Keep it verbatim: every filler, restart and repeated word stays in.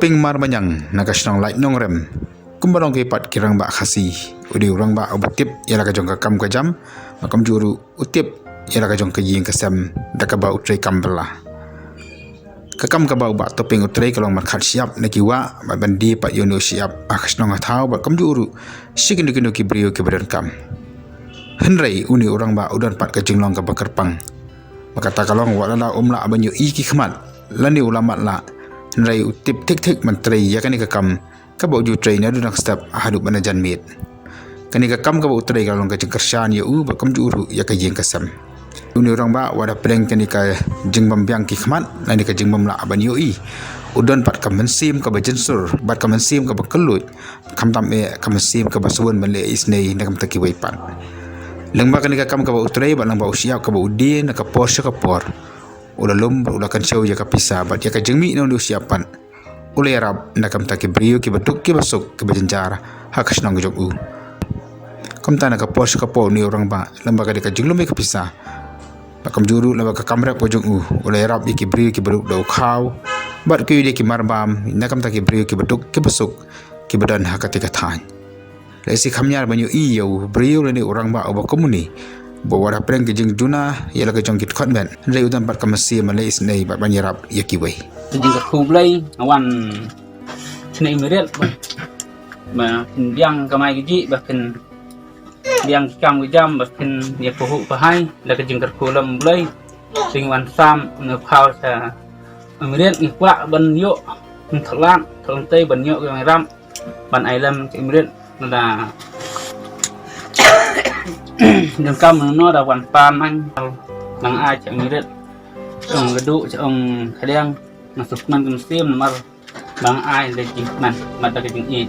Ping Mar Manyang na ka shnong Lait Nongrem. Kumba long ki pat ki rangbah Khasi, u dei u rangbah uba tip ïa la ka jong ka kam ka jam, bad kumjuh ruh u tip ïa la ka jong ka ïing ka sem da kaba u trei kam bylla. Ka kam kaba u Bah Topeng u trei ka long ban khat shyiap na ki wah, bad ban die pat ïa une u shyiap ha ka shnong ha thaw, bad kumjuh ruh sha kino kino ki briew kiba donkam. Hynrei une u rangbah u don pat ka jinglong kaba kyrpang. Ba kata ka long wat lada um lah ban ïohi ki khmat lane u la mad lah, hynrei u tip thik thik ban trei ïa kane ka kam kaba u ju trei naduh dang step haduh ba na jan miet. Kane ka kam kaba u trei ka long ka jingkyrshan ïa u bad kumjuh ruh ïa ka ïing ka sem. Une u rangbah wat hapdeng kane ka jingbym biang ki khmat lane ka jingbym lah ban ïohi, u don pat ka mynsiem kaba jynsur bad ka mynsiem kaba kylluid, khamtam eh ka mynsiem kaba sbun ban leh isynei na ka bynta kiwei pat. Lyngba kane ka kam kaba u trei bad lyngba u shyiap kaba u die na ka por sha ka por, u la lum bad u la kynshew ïa ka pisa bad ïa ka jingmih na une u shyiap pat u la ïarap na ka bynta ki briew kiba duk kiba suk kiba jynjar ha ka shnong ka jong u. Kumta na ka por sha ka por une u rangbah, lyngba kane ka jinglum ïa ka pisa, bad kumjuh ruh lyngba ka kam rep ka jong u, u la ïarap ïa ki briew kiba duk da u khaw bad ki ïoh ki marbam na ka bynta ki briew kiba duk kiba suk kiba don ha kata ka thaiñ. Lehse kham ïar ban ïohi ïa u briew lane u rangbah uba kum une, ba wat hapdeng ka jingduna ïa la ka jong ki dkhot met, hynrei u don pat ka mynsiem ban leh isynei bad ban ïarap ïa kiwei. Ka jingkyrkhu Blei nga wan shane i Mirit ba, ba kin biang kamai kajih, ba kin biang ki kam ki jam, ba kin ïa phuh pahai la ka jingkyrkhu lem Blei. Sing wan sam ne phaw sa Mirit ngi kwah ban ïoh, ngi thlak thlak tei ban ïoh ki ngi rap ban ai lem ki Mirit. Nada jong kam no da wan pan nang nang ai cha Mirit. Ong Ladu cha ong Khadiang, na suk man kum sim namar bang ai le jing man mat da ka jing i.